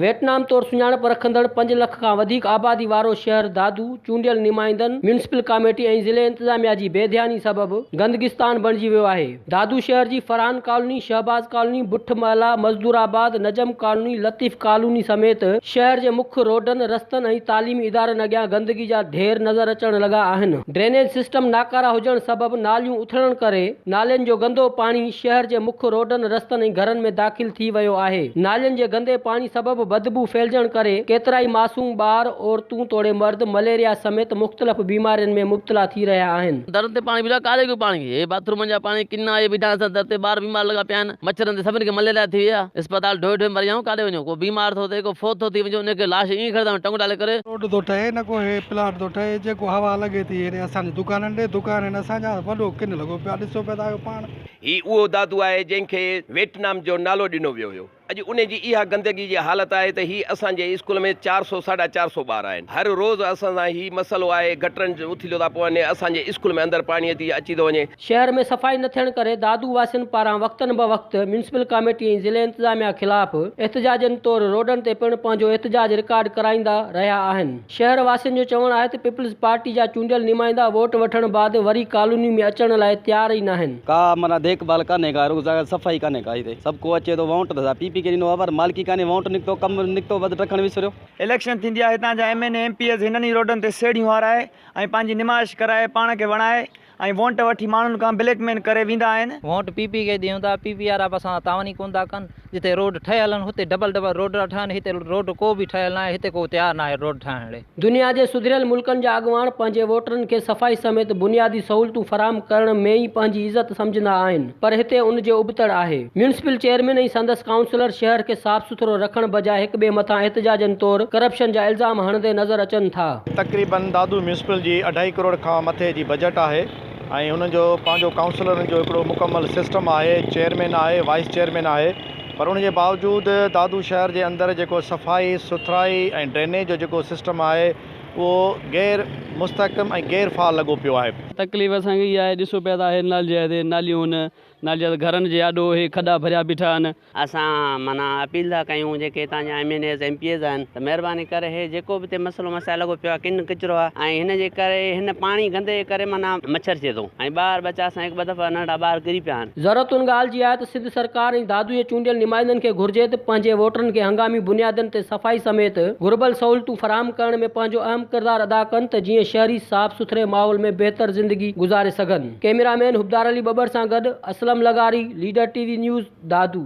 Vietnam طور سڃاڻپ رکندڙ پنج لک کان وڌيڪ آبادي وارو شهر دادو چونڊيل نمائندن، ميونسپل ڪاميٽي ۽ ضلعي انتظاميا جي بي ڌياني سبب گندگستان بڻجي ويو آهي. دادو شهر جي فرحان ڪالوني، شهباز ڪالوني، بٺ محلا، مزدور آباد، نجم ڪالوني، لطيف ڪالوني سميت شهر جي مک روڊن، رستن ۽ تعليمي ادارن اڳيان گندگي جا ڍير نظر اچڻ لڳا آهن. ڊرينيج سسٽم ناڪاره هجڻ سبب ناليون اٿڙڻ ڪري نالين جو گندو پاڻي شهر جي مک روڊن، رستن ۽ گهرن ۾ داخل ٿي ويو آهي. نالين جي گندي پاڻي سبب بدبو ڦهلجڻ ڪري ڪيترائي معصوم ٻار، عورتون توڙي مرد مليريا سميت مختلف بيمارين ۾ مبتلا ٿي رهيا آهن. درن تي پاڻي بيٺو آهي ڪاڏي گيو پاڻي هي باٿ رومن جا پاڻي ڪنا اهي بيٺا آهن اسان در تي ٻار بيمار لڳا پيا آهن مڇرن تي سڀني کي مليريا ٿي وئي آهي اسپتال ڍوئي ڍوئي مري آهيون ڪاڏي وڃون ڪو بيمار ٿو ٿئي ڪو فوت ٿو ٿي وڃي ان کي لاش ائين کڻندا آهيون ٽنگ ڊالي ڪري. روڊ ٿو ٺهي نه ڪو هي پلاٽ ٿو ٺهي جيڪو هوا لڳي ٿي هيڏي اسان جي دڪانن ڏي دڪان آهن اسان جا وڏو ڪن لڳو پيو آهي ڏسو پيا ٿا آهيو پاڻ. هي اهو دادو آهي جنهن کي ويٽنام جو نالو ڏنو ويو هيو. اڄ ان جي اها گندگي جي حالت آهي ته هي اسان جي اسڪول ۾ 400 ساڍا 400 ٻار آهن. هر روز اسان سان هي مسئلو آهي گٽرن اٿليو ٿا پون اسان جي اسڪول ۾ اندر پاڻي اچي ٿو وڃي. شهر ۾ صفائي نه ٿيڻ ڪري دادو واسين پاران وقتن به وقت ميونسپل ڪاميٽي ۽ ضلعي انتظاميا خلاف احتجاجن طور روڊن تي پڻ پنهنجو احتجاج رڪارڊ ڪرائيندا رهيا آهن. شهر واسين جو چوڻ آهي ته پيپلز پارٽي جا چونڊيل نمائندا ووٽ وٺڻ بعد وري ڪالوني ۾ اچڻ لاء تيار ئي ناهن. ڪا معنيٰ ديک ڀال ڪانهي ڪا رڳو زاغ صفائي ڪانهي ڪا هتي سڀ ڪو اچي ٿو وونٽ ته پي پي کي ڏنو آ پر مالڪي ڪانهي وونٽ نڪتو ڪم نڪتو بس ڊکڻ وسريو. اليڪشن ٿيندي آهي هتان جا M N A M P As هنن ئي روڊن تي سيڙهيون هارائي ۽ پنهنجي نمائش ڪرائي پاڻ کي وڻائي ۽ وونٽ وٺي ماڻهن کان بليڪ مين ڪري ويندا آهن. وونٽ پي پي کي ڏيون ٿا پي پي وارا به اسان سان تعاون ئي ڪونه ٿا ڪن جتي روڊ ٺهيل آهن هتي ڊبل ڊبل روڊ ٿا ٺهن هتي روڊ ڪو به ٺهيل ناهي هتي ڪو تيار ناهي روڊ ٺاهڻ لئي. دنيا جي سڌريل ملڪن جا اڳواڻ پنهنجي ووٽرن کي صفائي سميت بنيادي سهولتون فراهم ڪرڻ ۾ ئي پنهنجي عزت سمجهندا آهن پر هتي ان جي ابتڙ آهي. ميونسپل چيئرمين ۽ سندس ڪائونسلر شهر کي صاف سٿرو رکڻ بجاء هڪ ٻئي مٿان احتجاجن طور ڪرپشن جا الزام هڻندي نظر اچن ٿا. تقريبن دادو ميونسپل جي اڍائي ڪروڙ کان مٿي جي بجيٽ آهي ۽ انهن جو پنهنجو ڪائونسلرن جو هڪڙو مڪمل سسٽم آهي چيئرمين آهي وائيس چيئرمين آهي پر ان جي باوجود دادو شهر جي اندر جيڪو صفائي سٿرائي ۽ ڊرينيج جو جيڪو سسٽم آهي اهو غير مستحڪم ۽ غير فعال لڳو پيو آهي. تڪليف اسان کي اها آهي ڏسو پيا ته هي نال جي آهي ناليون هن نالي جا گهرن جي آڏو اهي کڏا ڀريا بيٺا آهن. اسان معنيٰ اپيل ٿا ڪيون جيڪي هتان جا M N As M P As آهن ته مهرباني ڪري هي جيڪو به هتي مسئلو مسائل لڳو پيو آهي ڪن ڪچرو آهي ۽ هن جي ڪري هن پاڻي گندي جي ڪري معنيٰ مڇر ٿئي ٿو ۽ ٻار ٻچا اسان هڪ ٻه دفعا ننڍڙا ٻار ڪري پيا آهن. ضرورت ان ڳالهه جي آهي ته سنڌ سرڪار ۽ دادو جي چونڊيل نمائندن کي گهرجي ته پنهنجي ووٽرن کي هنگامي بنيادن تي صفائي سميت گهربل سهولتون فراهم ڪرڻ ۾ پنهنجو اهم ڪردار ادا ڪن ته جيئن شهري صاف سٿري ماحول ۾ بهتر زندگي گذاري سگهن. ڪئميرا مين حبدار علي ٻٻر سان گڏ اسلم لغاري، ليڊر ٽي وي نيوز، دادو.